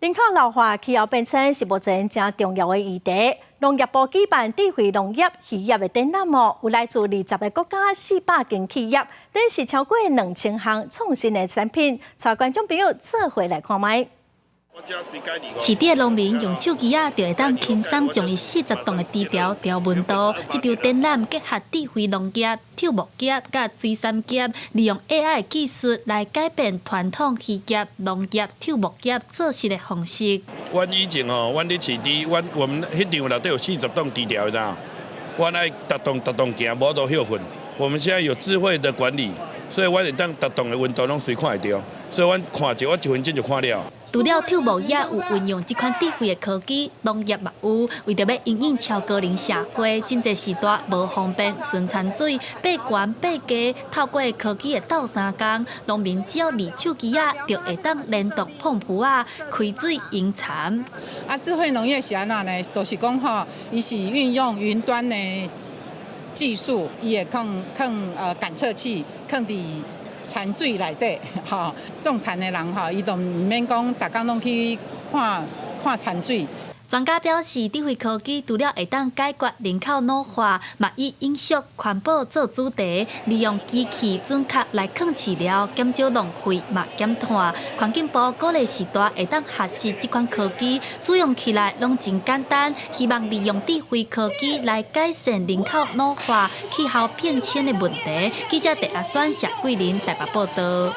人口老化、氣候變遷是目前誠重要的議題。農業部舉辦智慧農業漁業的展覽哦，有來自20個國家400間企業，展示超過2000項創新的產品，帶觀眾朋友做伙來看覓。飼豬的農民用手機仔就會當輕鬆將伊40棟的豬槽調溫度。這場展覽結合智慧農業、畜牧業佮水產業，利用 AI 技術來改變傳統漁業、農業、畜牧業做事的方式。阮以前吼，阮咧飼豬，阮我們彼場內底有40棟豬槽，你知影？阮愛逐棟逐棟行，無法度歇睏。我們現在有智慧的管理，所以阮會當逐棟的溫度攏隨看會著。所以阮看一，我一分鐘就看了。除了畜牧業有運用這款智慧的科技，農業嘛有。為著欲因應超高齡社會，真濟時代無方便巡田水，爬懸爬低，透過科技的鬥相共，農民只要離手機仔，就會當聯動噴噗仔，開水淹田。啊，智慧農業是按怎呢？就是講吼，伊是運用雲端的技術，伊會囥囥感測器，囥佇田水內底，吼，種田的人吼，伊就毋免講，逐工攏去看看田水。專家表示，智慧科技除了會當解決人口老化，嘛以永續環保做主題，利用機器準確來囥飼料，減少浪費，嘛減碳。環境部鼓勵序大會當學習這款科技，使用起來攏真簡單。希望利用智慧科技來改善人口老化、氣候變遷的問題。記者鄭阿選、謝桂林台北報道。